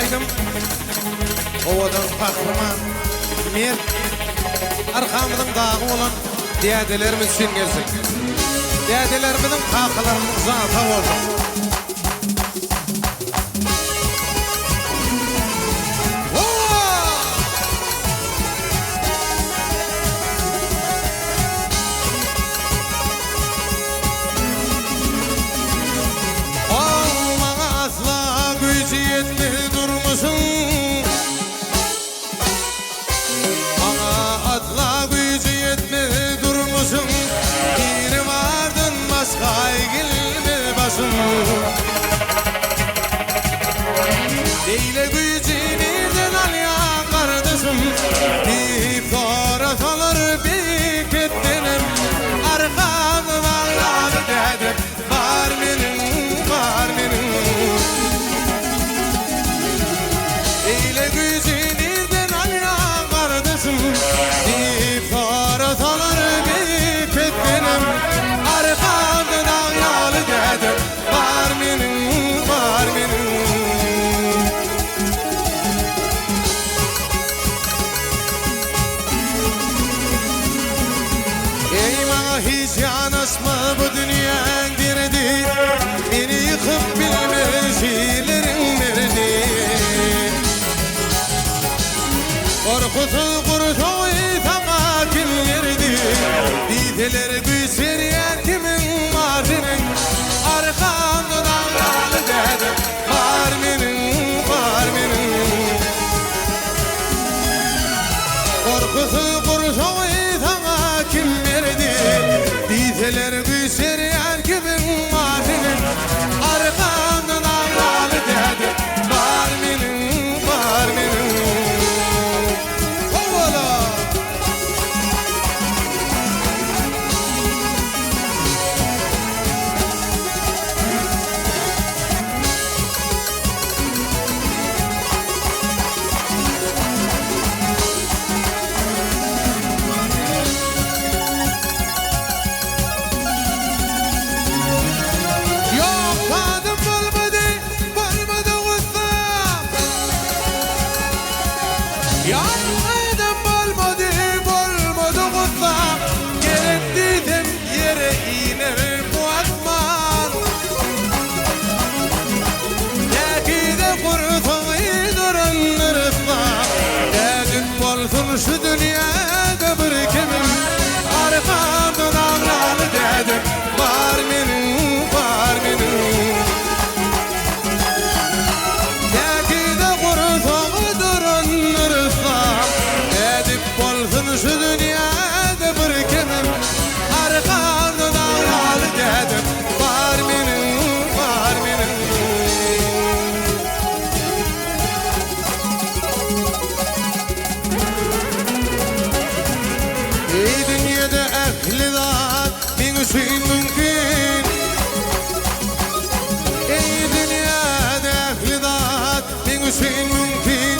aýdym owadan gahryman, mert, arkamyzyň dagy bolan dädelerimiz üçin gelsin. Dädelerimiziň, kakalarymyzyň jany sag bolsun. Ol maňa asla güýji ýetmez durmuşyň Maňa asla güýji ýetmez durmuşyň Biri bardan başga egilmez başym Beýle güýji nirden alýaň gardaşym Diýip sorasalar beýik etdenem Arkamy baglaly dädem bar meniň, bar meniň. Beýle güýji nirden alýaň gardaşym Diýip sorasalar beýik etdenem Arkamda dag ýaly dädem bar meniň, bar meniň. Eý maňa hiç ýanaşma bu dünýäň derdi Meni ýykyp bilmez şirleriň merdi Gorkusyz gursagy saňa kim berdi Diýseler güýç berýän kimiň bar seniň Arkamda dag ýaly dädem bar meniň bar meniň. Gorkusyz gursagy saňa kim berdi? Diýseler güýç berýän kimiň bar seniň? Arkamdan aglaly däde bar meniň, bar meniň. Howala! Ýok zadym bolmady, bolmady gussam. Ýok zadym bolmady, bolmady gussam. Gerek diýsem ýere iner bu asman. Päkize gursagy durandyr yslam. Nädip bolsun şu dünýäde bir kemim. Arkamdan aglaly dädem bar meniň, bar meniň. Päkize gursagy durandyr yslam. Nädip bolsun şu dünýäde bir kemim. Arkamdan aglaly dädem bar meniň, bar meniň. Eý dünýede ähli zat meň üçin mümkin. Eý dünýede ähli zat meň üçin mümkin.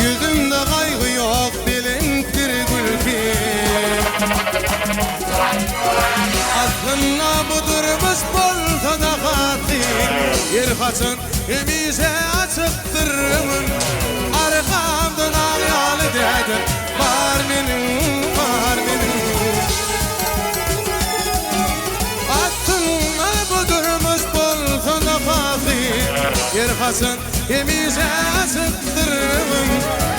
Ýüzümde gaýgy ýok belentdir gülkim. Aslynda bu durmuş bolsa-da gaty Her haçan hemişe açykdyr öňüm Arkamda dag ýaly dädem bar meniň, bar meniň. Aslynda bu durmuş bolsa-da gaty Her haçan hemişe açykdyr öňüm.